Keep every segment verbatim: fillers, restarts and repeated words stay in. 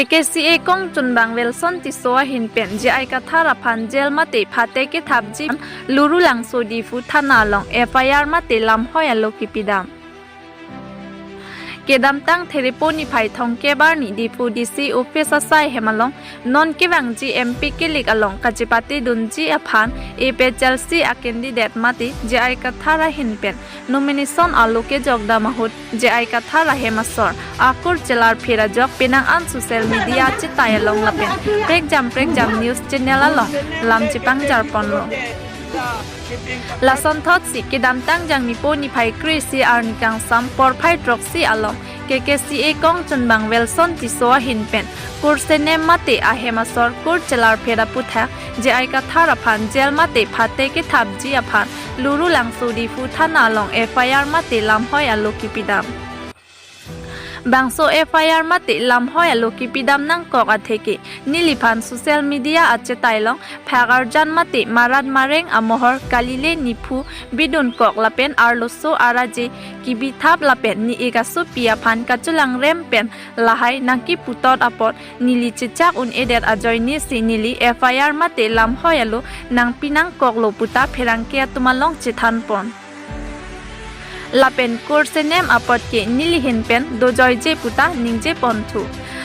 K K C A kongchunbang Welson Tisso ahin pen J I Kathar aphan jail mate phatek kethapji, Lurulangso Diphu thana along F I R mate lamhoi alo kipidam. Kedamtang Therepo niphai thomkep arni Diphu D C office asai hem along non kevangji M P kilik along kachepatedunji aphan A P H L C a candidate mate J I Kathar ahin pen nomination alo kejokdam ahut J I Kathar ahem asor akur chelarpher ajok penang an social media chetai along lapen prekjam prekjam news channel along lam chepangjarponlo. Lasonthotsi kedamtang Jangmipo niphai kre-isi arni kangsam porphai throksi along K K C A kongchunbang Welson Tisso ahin pen kursenem mate ahem asor kur chelarpher aputhak J I Kathar aphan jail mate phatek kethapji aphan Lurulangso Diphu thana along F I R mate lamhoi alo kipidam. Bangso F I R mate lamhoi alo kipidam nangkok atheke neliphan social media achetai along phak arjan mate marat mareng amohor kalile niphu bidunkok lapen arloso araje kibithap lapen ne-ik asopi aphan kachelangrem pen lahai nangkiputot apot neli chechak un-edet ajoinesi neli F I R mate lamhoi alo nangpi nangkoklo puta pherangke atum along chethanpon. Lapen kursenem apot ke neli ahin pen dojoije puta ningjeponthu.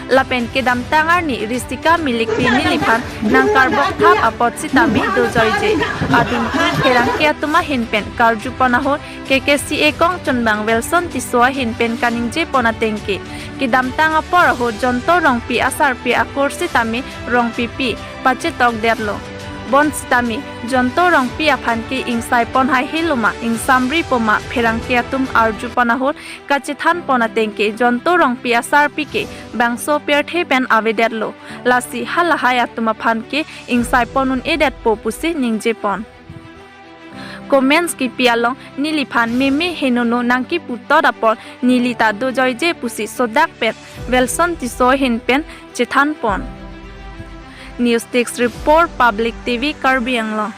Lapen kedamtang arni Risika Milikpi neliphan nangkarbokthap apot sitame dojoije. Adungtu pherangke atum ahin pen karjupon ahut K K C A kongchunbang Welson Tisso ahin pen kaningjepon atengke kedamtang apor ahut Jonto Rongpi asarpi akur sitame Rongpipi pachetokdetlo. Bonsitame Jonto Rongpi aphan ke ingsaipon haihelo ma ingsamripo ma pherangke atum arjupon ahut kachethanpon atengke Jonto Rongpi asarpi ke bangso pirthe pen avedetlo. Lasi halahai atum aphan ke ingsaipon un-edetpo pusi ningjepon. Comments kipi along neliphan meme henono nangkiputot apot neli ta dojoije pusi sodak pen Welson Tisso ahin pen chethanpon. News Desk Report, Public T V, Karbi Anglong.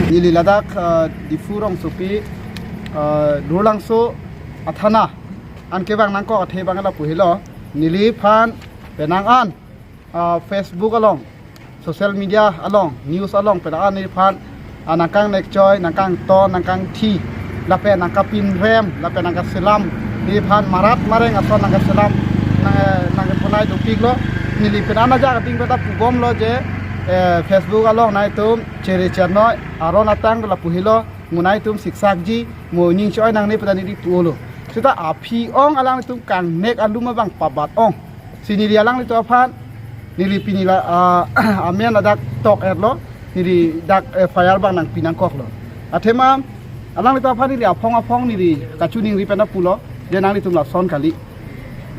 Neli ladak, uh, Diphu rongsopi, uh, Lurulangso athana an kevang nangkok athe abang lapu helo. Neliphan penang an, uh, Facebook along, social media along, news along penang an neliphan, uh, nangkangnekchoi, nangkangton, nangkangthi, lapen nangkapinrem, lapen nangkaselam, neliphan marat mareng ason nangkaselam, nang, eh, nangkeponai dopiklo. Neli penang an ajak ating peta pubomlo je, eh, Facebook along nangtum chere chernoi, aron atang lapu helo, mo nangtum siksakji, mo ning choi nangne peta neli pu-olo. Seta aphi ong alanglitum kangnek alum abang pabat ong. Si neli alanglitum aphan, neli pini la, ah, amen ladak tok-etlo, neli dak F I R abang nangpi nangkoklo. Athema, alanglitum aphan neli aphong aphong neli kachiningri pen pulo, je nanglitum lason kali.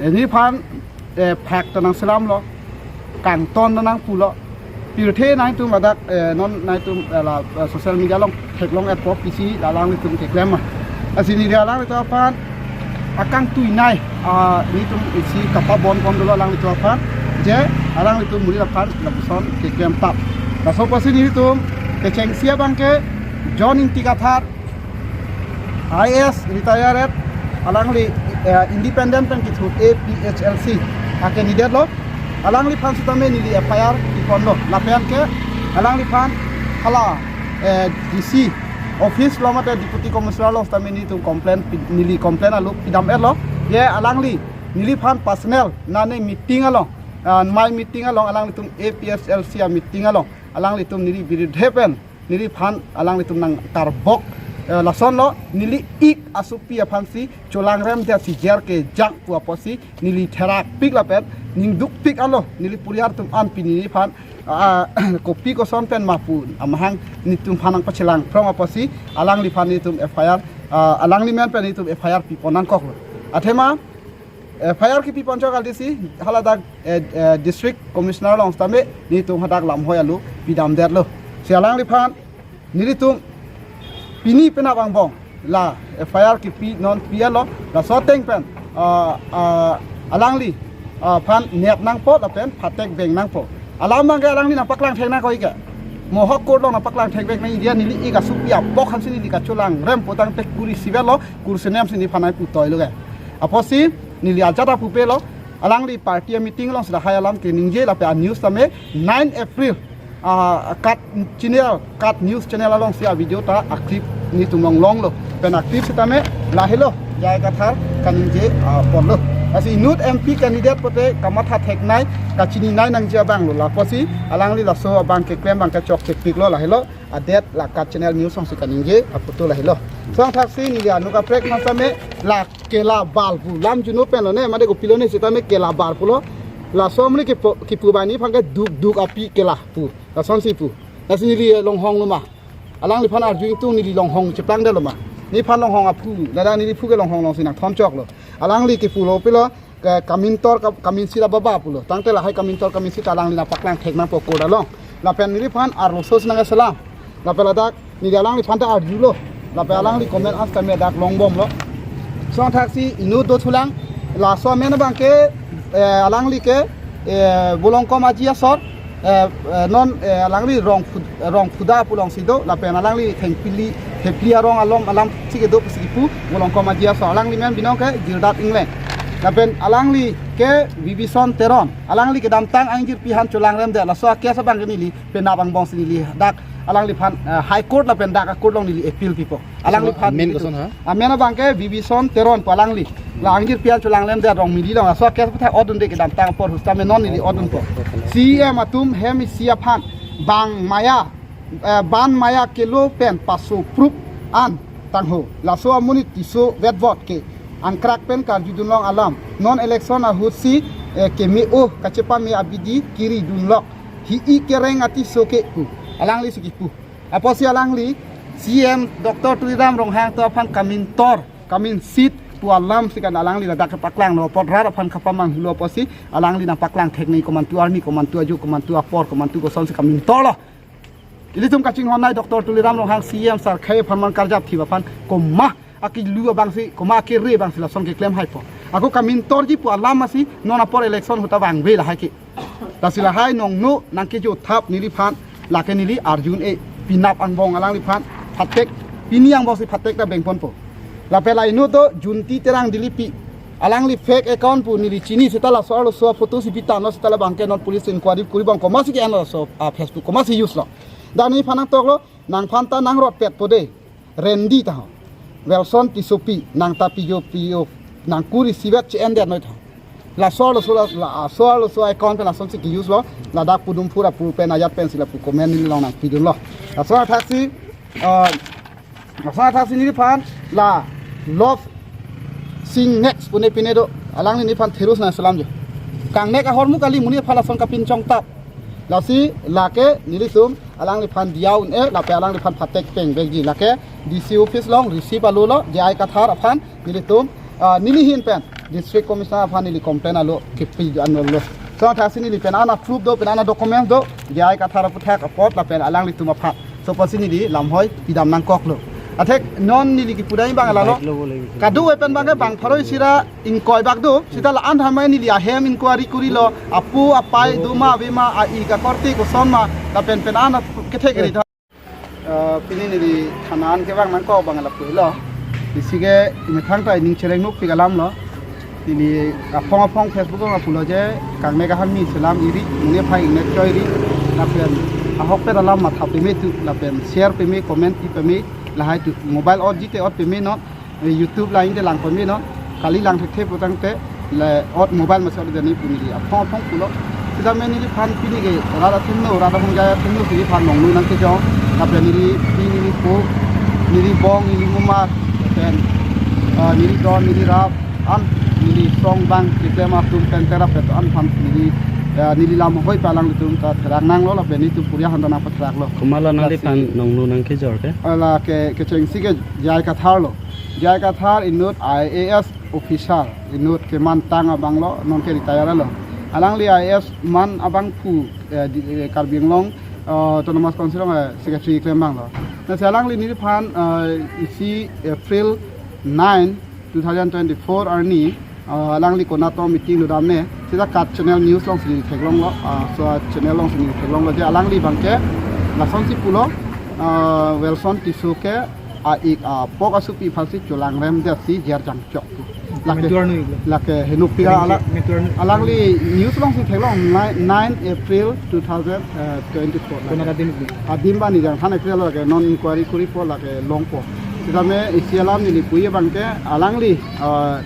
Eh, neliphan, eh, phak ta nangselamlo, kangton ta nangpulo. Pirthe nangtum ladak, eh, non nangtum, eh, la, eh, social media along theklong-etpo pisi la alanglitum keklem ma. Lasi neli alanglitum aphan akangtuinei, ah, nelitum isi kapabonbom dolo alanglitum aphan, je alanglitum muri aphan lapuson keklem tap. Laso apotsi nelitum kechengsi abang ke John Ingti Kathar, I A S retired, alangli, eh, independent pen kethur A P H L C a candidate lo. Alangliphan sitame neli F I R piponlo. Lapen ke alangliphan hala, eh, D C office lo mate Deputy Commissioner lo sitame nelitum complaint pi-, neli complaint alo pidam-etlo. Je alangli neliphan personal nane meeting along, ah, my meeting along, alanglitum A P H L C a meeting along alanglitum neli birudhe pen neliphan alanglitum nangkarbok, eh, lasonlo, neli-ik asopi aphansi cholangremdet, si jer kejang pu apotsi neli therakpik lapen ningdukpik alo, neli puriar atum an pini neliphan, ah, kopi koson pen ma pu amahang nelitum aphan nangpachelang phrong apotsi alangliphan nelitum F I R, ah, alangli men pen nelitum F I R pipon nangkoklo. Athema F I R kipipon chok kaldesi, haladak, eh, eh, District Commissioner along sitame nelitum hadak lamhoi alo pidamdetlo. Si alangliphan nelitum pini penap angbong la F I R kipi non pi-etlo, laso ateng pen, ah, ah, alangli, ah, aphan nep nangpo lapen phatek beng nangpo. Alam abang ke alangli nangpaklang thek nangkok-ik ke. Mohok Court along nangpaklang thekvek nangji, neli ik asopi apok aphansi neli kacholangrem putangte kuri isivet lo, kursenem si nephan nangputoilo ke. Apotsi neli ajat apupelo, alangli party a-meeting alongsi lahai alam keningje lapen a-news tame nine April, ah, KAT channel, KAT News channel alongsi a-video ta a-clip nelitum along longlo. Pen a-clip sitame lahelo, J I Kathar kaningje, ah, ponlo. Lasi inut M P candidate pote kamatha theknei, kachininei nangji abanglo. Lapotsi alangli laso abang keklem abang kechokchepiklo, lahelo. Adet la KAT channel news alongsi kaningje aphoto lahelo. Laso athaksi neli anut kaprek aphan tame la kela bar pu lam juno penlo ne, mate kopilo ne sitame kela bar pulo. Laso amonit kipu, kipu abang nephan ke duk duk api kela pu. Lasonsi pu. Lasi neli longhong lo ma. Alangliphan arju ingtung neli longhong cheplangdetlo ma. Nephan longhong aphu, ladak neli phu ke longhong alongsi nangthon choklo. Alangli kipulo pilo, ke kamintor ka-, kaminsi la baba pulo. Tangte lahai kamintor kaminsi ta alangli nangpaklang thek nangpo court along. Lapen neliphan arloso si nangselam. Lapen ladak neli alangliphan ta arjulo. Lapen alangli comment an tame dak longbomlo. Laso athaksi inut dothulang. Laso amen abang ke, eh, alangli ke, eh, Bolongkom Aji asor, eh, eh, non, eh, alangli Rongphu-, Rongphuda pu alongsi do, lapen alangli thengpili, thengpili arong alom alamsi kedo pusi kipu, Bolongkom Aji asor. Alangli men binong ke Jirdat Engleng. Lapen alangli ke Bibison Teron. Alangli kedamtang angjirpi aphan cholangremdet, laso a-case abang ke neli penap angbongsi neli dak alangliphan, eh, High Court lapen dak a-court along neli appeal pipo. Alangliphan amen neli koson ha? Amen abang ke Bibison Teron pu alangli. La angjirpi aphan cholangremdet Rongmili along. Laso a-case aputhak odunde kedamtang apor ahut sitame non neli odunpo. C E M atum hem isi aphan bang maya, eh, ban maya kelo pen paso proof an tangho. Laso amonit Tisso vetvot ke angkrak pen karjudunlong alam. Non election ahutsi, eh, keme-o kachepame abidi kiridunlok. Hi-i kereng a-Tisso ke pu. Alanglisi kipu. Apotsi alangli C E M Doctor Tuliram Ronghang atum aphan kamintor, kaminsit pu alamsi kan alangli ladak kepaklanglo apot rat aphan kapamanghulo apotsi alangli nangpaklang theknei komantu arni, komantu ajo, komantu apor, komantu kosonsi kamintorlo. Ilitum kachinghonnei Doctor Tuliram Ronghang C E M sar khei aphan man karjap thip aphan komat akilu abangsi, komat akere abangsi lason keklem haipo. Ako kamintorji pu alam masi non apor election ahut ta vangve lahai ke. Lasi lahai nongno nangkejo thap neliphan, lake neli arju-un-e, penap angbong alangliphan phatek, pini angbongsi phatek ta bengponpo. Lapen la inut do Junti Terang Dilipi, alangli fake account pu neli chini seta laso arloso a-photo si pitanglo seta labang ke non police inquiry kuri abang komatsi ke-enlo laso, ah, Facebook komatsi use lo. Dak neliphan nangtoklo, nangphan ta nangrotpetpo de. Randy taho. Wilson Tissopi, nang ta pijo pijo, nang kuri isivet che-endet noi taho. Laso arloso la, laso arloso account pen lasonsi ke-use lo, ladak Pudum Phura pu pen ajat pensi lapu comment neli along nangpidunlo. Laso athaksi, eh, laso athaksi neliphan la Love Sing Next pune pine do, alangli neliphan therus nangselamji. Kangnek ahormu kali monit aphan lason kapinchong tap. Lasi lake nelitum alangliphan diya-un-e, lapen alangliphan phatek pengvekji. Lake D C office along receive alo-lo, J I Kathar aphan nelitum, ah, neli ahin pen District Commissioner aphan neli complain alo kipi anlo. Laso athaksi neli pen ana proof do, pen ana documents do, J I Kathar aputhak apot lapen alanglitum aphan. Laso apotsi neli lamhoi pidam nangkoklo. Athek non neli kipudai abang lalo. Kado-an pen abang ke bang pharo isi ra ingkoi bak do, seta la-an tame neli ahem inquiry kurilo, apo apai do ma ave ma, a-ik akorte koson ma, lapen pen ana kethek ri tha. Eh, pini neli thana an kevang nangkok abang lapu helo. Isi ke imethang ta ining chereng nukpik alamlo. Neli aphong aphong Facebook along lapulo je, kangnek ahan mi selam iri, monit aphai ingnek choi iri, lapen ahokpet alam matha peme tu, lapen share peme, comment pi peme, lahai tu, mobile ot jite ot peme non, eh, YouTube line te lang peme non, kali lang thekthe putangte, le ot mobile masi ot jani pu neli aphong aphong pulo. Sitame neliphan pini ke rat athengno, rat ahongjai athengno si nephan nongno nangkejong, lapen neli pi neli po, neli bong, neli mumar, lapen, ah, neli don, neli rap, an neli song bang keklem atum pen terap pen an aphan neli, ah, neli lamhoi pen alanglitum ta therak nanglo, lapen nelitum puri ahan ta nangpatheraklo. Komatlo nangliphan nongno nangkejor ke? Ah, lake kechengsi ke J I Kathar lo. J I Kathar inut I A S officer, inut kemantang abang lo, non ke retire lo. Alangli I A S man abangphu, eh, di, eh, Karbi Anglong, eh, Autonomous Council along, eh, secretary klem abang lo. Lasi alangli neliphan, eh, isi April nine, two thousand twenty-four arni, eh, alangli konat meeting dodamne, seta KAT channel news alongsi neli theklonglo, ah, laso channel alongsi neli theklonglo je alangli abang ke, Lasonsi pulo, ah, Wilson Tisso ke a-ik apok asopi aphansi cholangrem detsi jerjang chok pu. Lake, metuar nu iklo. Lake henopik alang, metuar nu. Alangli news alongsi theklong nine, nine April two thousand twenty-four. Konat adim iklo? Adim bani jang than April lake non inquiry koripo lake longpo. Sitame isi alam neli puji abangke alangli, ah,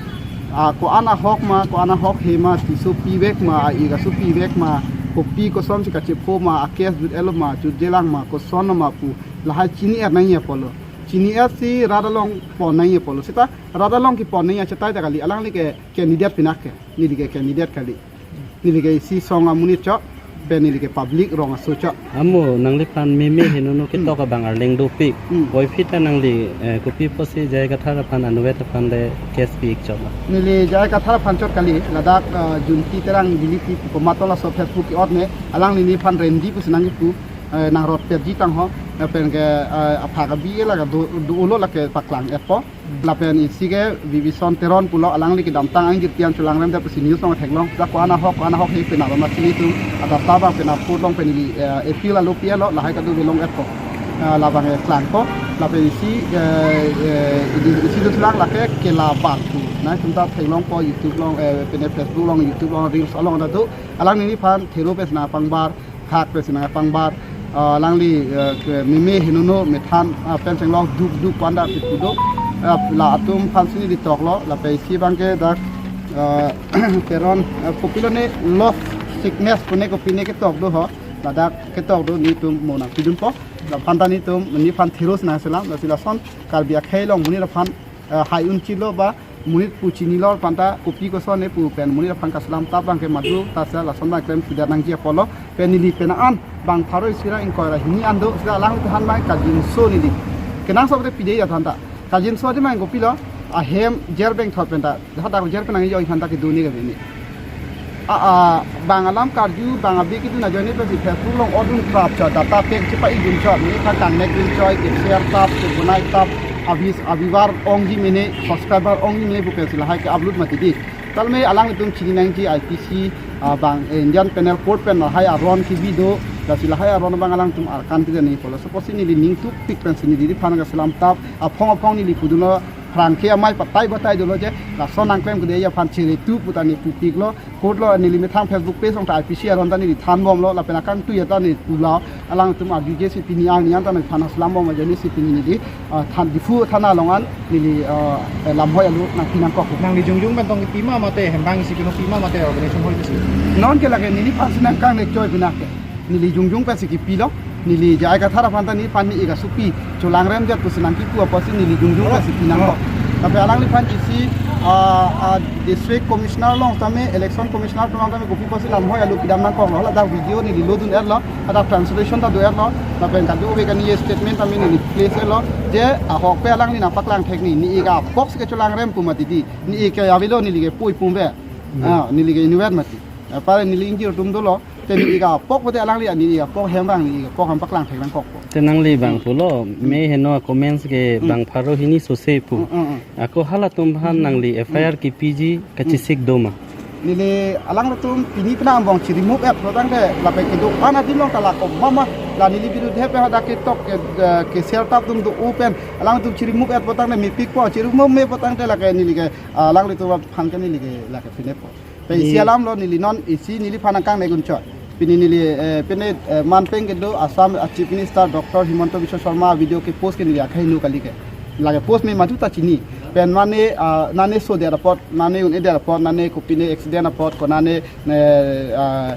ah, ko-an ahok ma, ko-an ahok he ma, Tisso pivek ma, a-ik asopi vek ma, kopi kosonsi kachepho ma, a-case jut-etlo ma, jutjelang ma, koson ma pu, lahai chini-et nangji apotlo. Chini-etsi rat along pon nangji apotlo. Seta rat along kepon nangji achetai ta kali, alangli ke candidate pinak ke, neli ke candidate kali. Neli ke isi song amonit chot, pen neli ke public rong aso chot. Amo nangliphan meme henono ketok abang arleng dopik. Hmm. Puvoiphit ta nangli, eh, kopi apotsi J I Kathar aphan anuvet aphan le case pi-ik chot ma? Neli J I Kathar aphan chot kali, ladak, eh, Junti Terang Bili pi komatlo laso Facebook ke-ot ne, alangli neliphan rendi pusi nangkipu, eh, nangrotpetji tangho, lapen ke, eh, aphak abi ke lake do, do-olo lake paklang-etpo. Lapen isi ke Bibison Teron pulo, alangli kedamtang angjir tian cholangrem det pusi news along theklong. Dak ko-an ahok, ko-an ahok he penap ma chini atum, adap ta abang penap court along pen neli, eh, appeal alo pi-etlo, lahai kadokave long-etpo. Eh, labang, eh, klangpo, lapen isi, eh, eh, isi, isi do lang lake Kela Bar pu. Nangtum ta theklongpo YouTube along, eh, pen Facebook along, YouTube along, reels along ta do. Alangli neliphan thero pensi nangpangbar, hak pensi nangpangbar, ah, alangli, eh, ke meme henono methan, ah, pen chenglok duk duk panda pipudo, ah, latum aphansi neli toklo, lapen isi abangke dak, ah, Teron, ah, kopilo ne loss sickness pune kopine ketok do ho, ladak ketok do, netum mo nangpidunpo, laphanta netum neliphan therosi nangselam, lasi lason Karbi akhei along monit aphan, eh, hai unchilo ba monit pu chinilo panta kopi koson ne pu pen monit aphan kaselam tap abangke madu ta sa lason abang klem sudat nangji apotlo, pen neli pen an bang pharo isi ra ingkoi ra hini an do, seta alang tahan abang kajinso neli. Kenangsot te pide ya thanta. Kajinso di abang kopilo, ahem jer bengthot penta, hadak jer pen nangji aphanta kedo ne kave ne. A, a, bang alam karju, bang abi kedun ajoine pensi Facebook along odun trap chot, data pack chepa-idun chot, ne kangnek dun chot, ke share tap, ke bonai tap, a views, a viewer ongji mene, subscriber ongji mene pu pensi lahai ke-upload mati di. Tame alanglitum chini nangji I P C, ah, bang, eh, Indian Penal Code pen lahai aron kebi do, lasi lahai aron abang alangtum arkan keja nangji apotlo. Suppose neli ning tupik pensi neli neliphan kaselam tap, aphong aphong neli pudunlo, pherangke amei patai batai dolo je, lason nangklem kedo aphan chere tu pu ta ne pupiklo, court along neli methang Facebook page along ta I P C aron ta neli thanbomlo, lapen akangtui ta neli pulo, alangtum arjuje si pini arni an ta neliphan kaselam bom ajoine si pini neli, ah, than Diphu thana along an neli, ah, eh, lamhoi alo nangpi nangkok. Nangli jongjong pen tong kipi ma mate, hembang isi keno pi ma mate, organization hoi si? Non ke lake neliphansi nangkangnek choi pinak ke. Neli jongjong pensi kipilo, neli J I Kathar aphan ta neliphan ne-ik asopi cholangrem det pusi nangkipu apotsi neli jongjong pensi pi nangkok. Tapi alangliphan isi, ah, ah, district commissioner along tame, election commissioner along tame kopi apotsi lamhoi alo kedam nangkoklo, ladak video neli lodun-etlo, ladak translation ta do-etlo, lapen kadokave kani statement tame neli place-etlo, je ahokpet alangli nangpaklang thek ne, ne-ik apoksi kecholangrem pu mati di, ne-ik ke avelo neli ke pui pumve. Hmm. Ah, neli ke inutvet mati. Ah, pare neli ingjir atum dolo, te ne-ik apok pute alangli, ne-ik apok hembang, ne-ik apok nangpaklang thek nangkokpo. Te nangli bang pulo, hmm, me heno comments ke, hmm, bang pharo hini sose pu. Hmm, hmm, hmm. Ako halatum aphan, hmm, nangli, hmm, F I R kipiji kachesik do ma? Neli alanglitum pini penang angbong chi-remove-et pulotangte lapen kedo-an adim along ta la komat ma, la neli birudhe pen hadak ketok ke, eh, ke share tap atum do-o pen alangtum chi-remove-et pulotangte mepikpo, chi-remove me pulotangte lake neli ke, ah, alanglitum aphan ke neli ke lake pinepo. Pe isi, ni alamlo neli non isi neliphan nangkangnek un chot. Pini neli, eh, pini, eh, manpeng kedo Assam a Chief Minister Doctor Himanta Biswa Sarma video ke post ke neli akhai nu kali ke. Lake post me madu ta chini. Pen mane, ah, nane so der apot, nane un-e der apot, nane kopine accident apot, konane, eh, ah,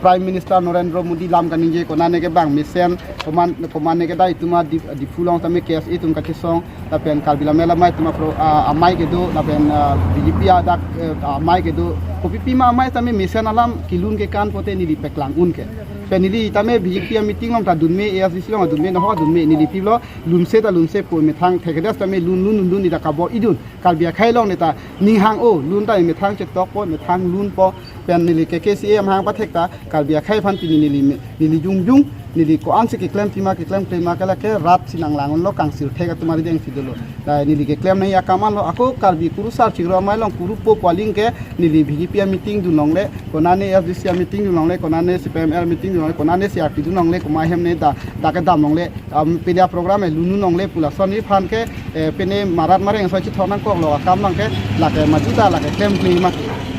Prime Minister Narendra Modi lam kaningje, konane ke bang mesen, koman, komane ke dai tuma Dip-, Diphu along tame K S A atum kachesong, lapen Karbi Lammet Lamai atum apro, ah, amei kedo, lapen, ah, B J P adak, eh, amei kedo. Kopipi ma amei tame mesen alam kelun kekan pute neli paklang un ke. Pen neli tame B J P a-meeting along ta dunme, A S D C along dunme, nahok dunme, neli pilo, lunse ta lunsepo, methang thekedes tame lun lun lun lun neli ta kabo-idun. Karbi akhai along neta ning hang-o, lun ta methang chetokpo, methang lunpo, pen neli K K C A amahang pathek ta Karbi akhai aphan pini neli me-, neli jongjong, Neli ko-ansi keklem pima, keklem klem ma ke lake rat si nanglang unlo, kangsir thek atum ari deng si dolo. Dai neli keklem nangji akam anlo, ako Karbi kurusar chingrum amei along kurupo pu aling ke neli B J P a meeting dun longle, konane S D C a meeting dun longle, konane C P M L meeting dun longle, konane C R P dun longle, komat ahem ne dak, dak kedam longle, am, pini a program e lun un longle pu lason neliphan ke, eh, pini marat mareng soi chithok nangkoklo akam abang ke, lake maju ta lake klem klem ma.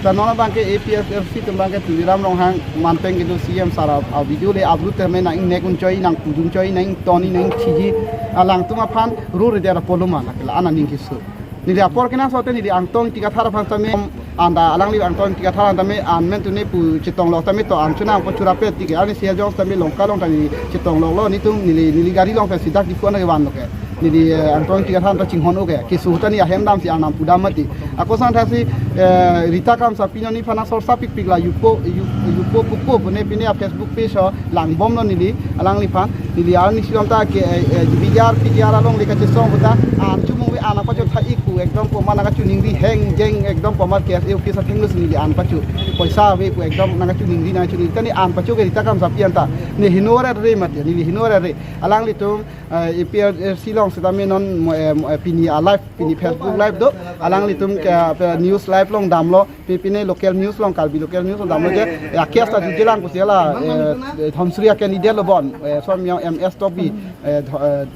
Ta non abang ke A P H L C atum abang ke Tuliram Ronghang manpeng kedo C M sir a, a video le upload tame nang ingnek un choi, nang pudun choi, nang toni, nang chiji, alangtum aphan rur der apoloma lake la ana ning kiso. Neli apor kenangsot te neli Angtong Ingti Kathar aphan tame, anta alangli Angtong Ingti Kathar an tame an men tune pu chetong lok tame to an chunang po chura pe tike, ani sia jong tame Longka along tame chetong loklo, netum neli, neli gari along pe sidak Diphu an ke vanlo ke. Neli, eh, Angtong Ingti Kathar ta chinghon o ke. Keso ta ne ahem damsi arnam pudam mati. Ako sangthaksi, eh, Rita Kramsapi non nephan sorsa pikpik la yupo, yu-, yupo pupo pune pine a Facebook page o langbomlo neli, alangliphan. Neli arni silom ta ke, eh, eh, B D R, P D R along le kachesong puta, an chumung ve an apachot tha ik pu, ekdom komat nangkachiningri heng jeng, ekdom komat K S A office athengno si neli an pacho. Poisa ave pu ekdom nangkachiningri, nangkachiningri. Ta ne an pacho ke Rita Kramsapi an ta. Ne henover re mati, neli henover re. Alanglitum, eh, A P H L C along setame non mo, eh, mo, eh, pini a live, pini Facebook live do, alanglitum ke, eh, news live along damlo, pi pine local news along, Karbi local news along damlo je, eh, a case ta jutje lang pusi la, eh, eh, Dhansiri a candidate lo bon, eh, som yang M S Tokbi, eh, Dho-, eh,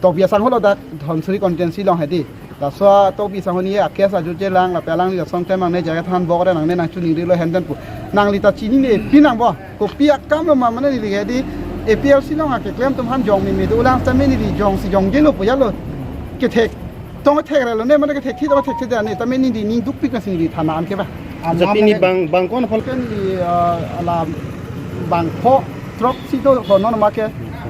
Tokbi asangho lo dak Dhansiri constituency along hedi. Laso a Tokbi asangho ne a case ta jutje lang, lapen alangli lason klem nangne jaga than bok re nangne nangchiningrilo henden pu. Nangli ta chinine pinang bo. Kopi akam lo ma mane neli ke di A P H L C along akeklem atum aphan jong meme do, ulang setame neli jongsi jongjelo pu jalo. Kethek tong thek relo ne mane kethek thi tong thek thi da ne tame neli ning dukpik nangsi neli thana an ke ba. Acha pini bang, bang ko-an aphan? Ke neli, ah, ala bangpho throksi do ho non ma ke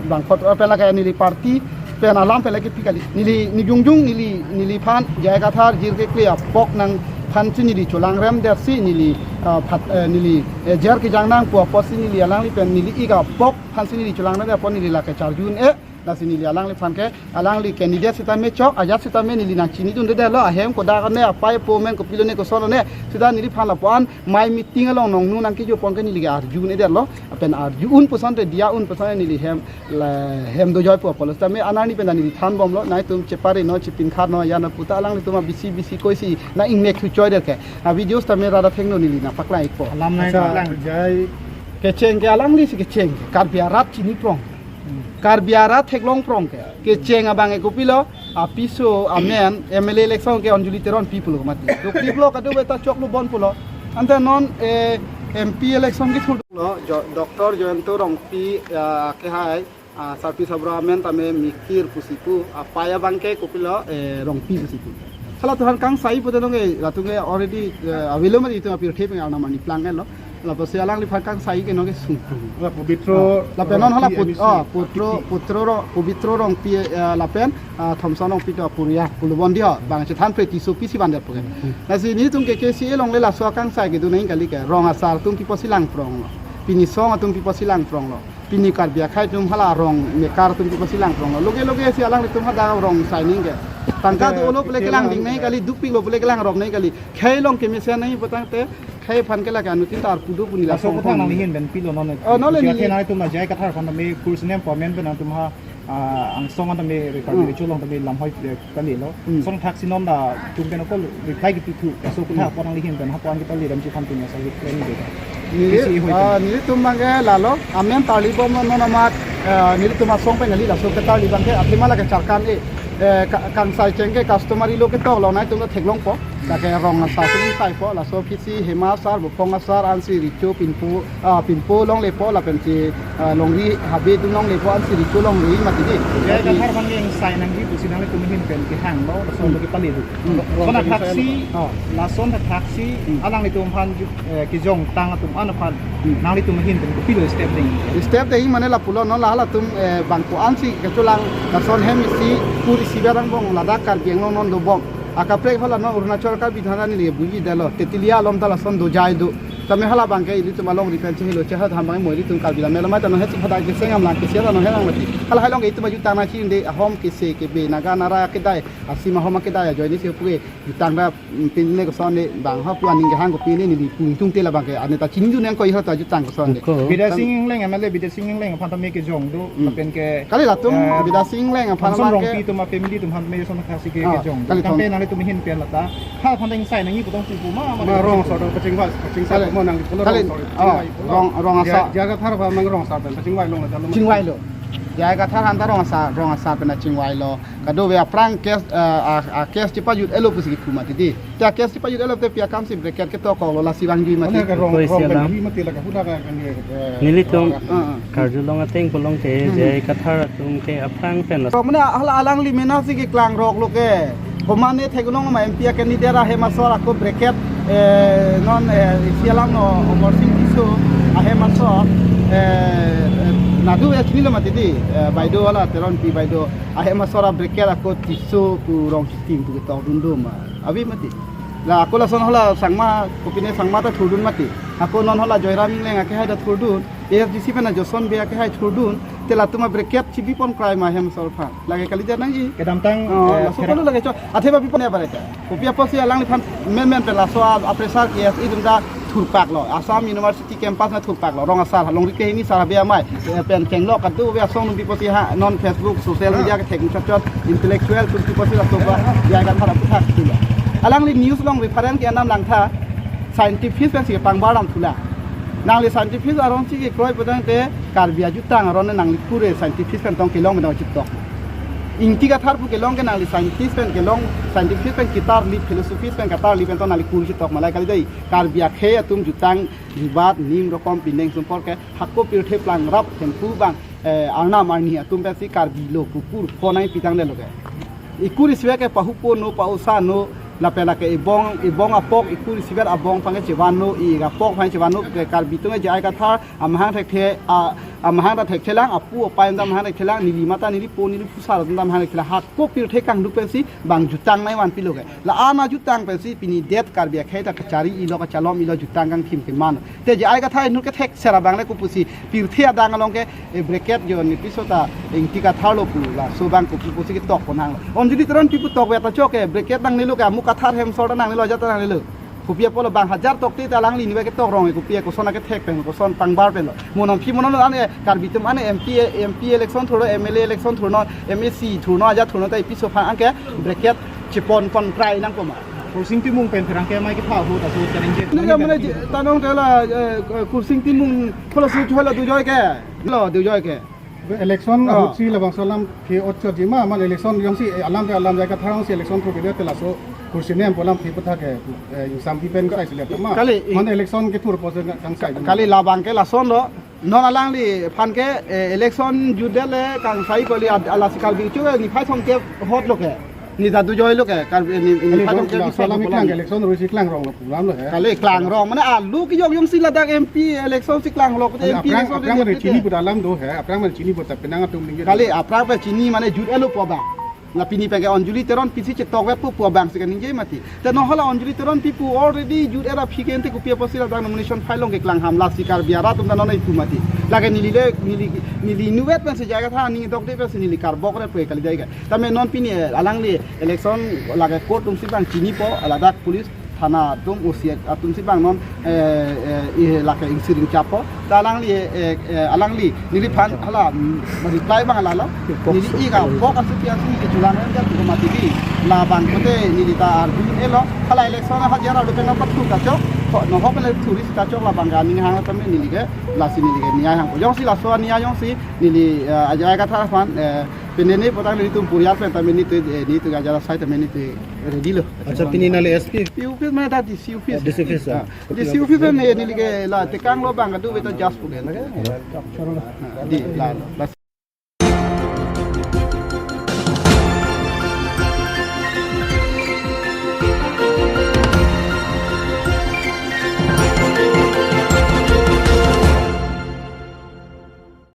bangpho throksi pen lake neli party pen alam pen lake pi kali. Neli, neli jongjong neli, neliphan J I Kathar jirkekle apok nangphan si neli cholangrem det si neli, ah, phat, eh, neli, eh, jer kejang nang pu apotsi neli alangli pen neli ik apok aphansi neli cholangrem det apot neli lake charju un-e. Lasi neli alangliphan ke, alangli candidate setame chok, ajat setame neli nangchinidun det lo, ahem kodak ne, apei apo amen kopilo ne, koson ne, seta neliphan lapu-an mai meeting along nongnu nangkejo pon ke neli ke arju un-e det lo, lapen arju un puson te diya un puson neli hem, la, hem dojoi pu apotlo setame anerni pen neli thanbomlo, nangtum chepare non, chepin khat non, ya non puta alanglitum a bisi bisi koisi nang ingnek thu choi det ke. A video setame rada thengno neli nangpaklang ikpo. Alam nang Acha, paklang. Jai. Kecheng ke alangli si kecheng ke, Karbi arat chini prong. Karbi arat theklong prong ke. Kecheng abang ke kopilo, apiso amen, M L A election ke Anjali Teron pi pulo mati. Duk pi pulo kadu beta choklo bon pulo. Ante non, eh, M P election kethurlo, Jo-, Doctor Jayanta Rongpi, ah, kehai, ah, sarpi sabra amen tame Mikir pusi pu, apei abang ke kopilo, eh, Rongpi pusi pu. Hala tuhan kangsai pute nonge, latum ke already, eh, avelo mati itum apirthe pen arnam ani plang lo. Lapusi alangliphan kangsai ke nonke sungkrung. La Pobitro Lapen non hala Rongpi put-, M C. Ah, Putro, Putro Ro-, Pobitro Rongpi, eh, lapen, ah, Thomson Rongpi to apuria, pulubon dia, bang chethan pre Tissopi si van det pu ke. Hmm. Lasi netum ke K C A along le laso akangsai kedun nang kali ke, rong asar atum pi apotsi lang pronglo. Pini song atum pi apotsi lang pronglo. Pini Karbi akhei atum hala rong mekar atum pi apotsi lang pronglo. Loge loge si alanglitum hadak rong sai nang ke. Tangka Oke, dolo pule oke, kelang ding nang kali, dukpiklo pule kelang rong nang kali. Khei along kemesen nang putangte, khei aphan ke lake anuttin ta arpu do pu neli Laso aphong aphong. Nangli ahin pen pilo non. Oh, non le Jia neli. Athe nangtum a J I Kathar aphan tame kursi nem appointment pen nangtum ha, ah, angsong an tame Karbi Hmm. Recho along tame lamhoi, eh, kalilo. Hmm. Lason thaksi non ta tum pen ako reply kipi thu. Laso kutha Hmm. apot nangli ahin pen ha apot an kita le damji aphan pen ya sa reply ni deta. Neli, K C A hoi ah, pen. Nelitum abang ke lalo, amen tarlibom non non amat, ah, nelitum asong pen kali laso ketarli abang ke, athema lake charkan e, eh, ka-, kangsai cheng ke customary law ketok along nangtum ta theklongpo, lake rong asar si saipo, laso aphi si Hema asar, Buphong asar, ansi Recho Pinpo, ah, Pinpo along lepo, lapen si, ah, Longri Habe atum along lepo, ansi Recho along le mati di. J I Kathar aphan ke ingsai nangji pusi nanglitum ahin pen kehanglo, laso Hmm. lo kepale do. Hmm. Lason thaksi, Oh. lason thaksi, Hmm. alanglitum aphan ju-, eh, kejongtang atum an aphan, Hmm. nanglitum ahin pen kopilo step ding. Step ding mane lapulo non la halatum, eh, bang ko-ansi kecholang, lason hem isi, puri sibarang bong ladak Karbi Anglong non dobom. Akaprek hala non Arunachal Karbi thana neli buji detlo, Tetilia along ta lason dojai do. Tame hala abangke ilitum alongri pen chehelo chehad ham abang mo ilitum Karbi lam melo mai ta no hesi phada ke sengam lang ke sia no helang mati. Hala hai along ke itum ajutang nangji inde ahom kese kebe naga nara kedai asim ahom kedai ajoine si puke jutang da, mm, pin ne koson ne bang ha pu aning ke hang ko pin ne ni pung tung te la abangke ane ta chingjun nangkok hala ta jutang koson ne. Ko. Bidya Sing Engleng M L A Bidya Sing Engleng aphan tame kejong do, hmm, lapen ke, kali latum, eh, Bidya Sing Engleng aphan Thomson abangke Rongpi atum a family atum aphan tame son khasi ke, ah, kejong do. Kali thom- Campaign ale tum hin pian lata. Ha aphan ta ingsai nangji putong pupu ma, ma, ma rong asar pachingvai, pachingsai, kali, mo nang pulo kali, rong asar, oh, chingvai pulo. Rong, rong asar. J I Kathar aphan mang rong asar pen pachingvai long la lo. Chingvailo. J I Kathar aphan ta rong asar, rong asar pen chingvailo. Kadokave aphrang case, eh, a, a case chepajut-etlo pusi kipu mati di. Te a case chepajut-etlo te pi akam si bracket ketok koklo lasi vangjui mati. Mane ka rong, koi rong sia pen lam. Jui mati la ka huda ka kan ye, eh, nelitum, ah, ah, karjulong ateng pulong te, hmm, J I Kathar atum ke aphrang pen la. Mane hala alangli mena si keklang roklo ke. Komane theklong ma M P a candidate ahem asor ako bracket, eh, non, eh, isi alam no Amarsing Tisso ahem asor, eh, eh, nadu ya chinilo mati di, eh, baideo hala Teronpi baideo ahem asor a bracket ako Tisso pu Rongkitim pu ketok dun do ma. Ave mati. La ako lason hala Sangma, kopine Sangma ta thurdun mati. Ako non hala Joyram Engleng akehai ta thurdun. A S D C pen a Joson Bey akehai thurdun, te latum a bracket chibi pon krai ma ahem asor aphan. Lake kalidet nangji. Kedamtang, oh, eh, laso pherang- pon lake cho. Athe ba bipon ya bareta. Kopi apotsi alangliphan men men pen laso a, a pressure case itum ta thurpaklo. Assam University campus na thurpaklo. Rong asar, longri kehini sar habe amei. Eh, pen kenglok kadokave asong nung pi apotsi ha, non Facebook, social media kethek chot chot, intellectual atum pi apotsi laso ba, J I Kathar aputhak thulo. Alangli news along reference ke-en dam langtha, scientist pensi pangbar dam thulo. Nangli scientist aron si kekroi putangte Karbi ajutang aron nangli kur-e scientist pen tong kelong pen tong chitok. Ingti Kathar pu kelong ke nangli scientist pen kelong, scientist pen kitarli, philosophy pen katarli pen tong nangli kur chitok ma, lake kali dei. Karbi akhei atum jutang jubat nim rokom pindeng sumpor ke hako pirthe plang rap hemphu abang, eh, arnam arni atum pensi Karbi lo pu kur phonai pitang detlo ke. Ikur isivet ke pahupo no, pa-osa no, lapen lake ibong, ibong apok, ikur isivet abong aphan ke chevan no, i apok aphan chevan no, ke Karbi atum ke J I Kathar amahang thekthe, a, amahang ta thekthe lang, apu apai ta amahang thekthe lang, neli mata neli po neli phusar ta amahang thekthe lang, hako pirthe kangduk pensi bang jutang nai vanpilo ke. La-an ajutang pensi pini det Karbi akhei ta kachari-ilo kachalom-ilo jutang kangthim keman. Te J I Kathar inut kethek sera abang le kopusi pirthe adang along ke, eh, bracket jo ni piso ta Ingti Kathar lo pu laso abang kopusi ketok pon hang. Anjali Teronpi pu tokve ta chok ke bracket nangnelo ke amu Kathar ahem asor ta nangnelo ajat ta nangnelo. Kopi apotlo bang hajar tokte ta alangli ni ba ketok rong kopi koson akethek pen koson pangbar penlo. Mo non phi mo non ane Karbi atum ane M P, M P election thurlo, M L A election thurlo, M A C thurlo, ajat thurlo ta ipi so phan anke bracket chepon pon krai nangkok ma. Kursing Timung pen pherangke amei kepha ahut aso challenge. Ni ga mane ji-, tanong tela, eh, Kursing Timung kola su choi la dujoi ke. Lo dujoi ke. Election, oh, ahut si labangso alam ke ochot ji ma, man election jongsi, eh, alam ke alam J I Kathar si election thurkede te laso kursi nem pu alam ke puthak ke, eh, ingsam pi pen sai select ma. Kali, i- Man election kethur apotsi kangsai. Kali labang ke lasonlo. Non alangliphan ke, eh, election jutdet le kangsai kali ad-, ala si Karbi chu niphai thomkep hotlo ke. Ni ta dujoilo ke, Karbi ni, ni Kali niphai dong, thomkep la, bisi salam hotlo iklang ke. Election rusi klang rong lo pulang lo he. Kali klang rong, mane alu kejok jongsi ladak M P election si klang lo, kali M P aphrang, election aphrang mane chini pu alam do he, aphrang mane chini pu ta penang atum ningje. Kali aphrang pen chini mane jut-etlo pu abang. La pini pen ke Anjali Teronpi si chetok vet pu pu abang si kaningje mati. Te non hala Anjali Teronpi pu already jut-et aphi ke ante kopi apotsi ladak nomination file along keklang ham, lasi Karbi arat atum ta non ipu mati. Lake neli le, neli, neli inutvet pensi J I Kathar aning dokde pensi neli karbok re pu kali dei ke. Tame non pini, eh, alangli election lake court atum si bang chinipo, ladak police thana atum, O C atum si bang non, eh, eh, i lake ingsiring chapo. Ta alangli, eh, eh, alangli neliphan hala, mm, reply bang hala lo. Neli ik apok asu pi asu neli kechulang ran jat ko mati di. Labang kote neli ta arju-etlo. Hala election ha jara do pen pathur kachok. Ko no ho pen thuri kachok labang ke aning hang tame neli ke lasi neli ke niyai hang. Jongsi laso niyai jongsi neli, eh, J I Kathar aphan, eh, pini ne potang nelitum purial pen tame nelitum, eh, nelitum ajara sai tame nelitum ready lo. Acha, pini nangli S P? P O office mane ta D C office. Oh, D C office, ah. Ah, D C office pen, eh, neli ke la tekanglo bang kadu beta jas pu ke. Ah, di la, la.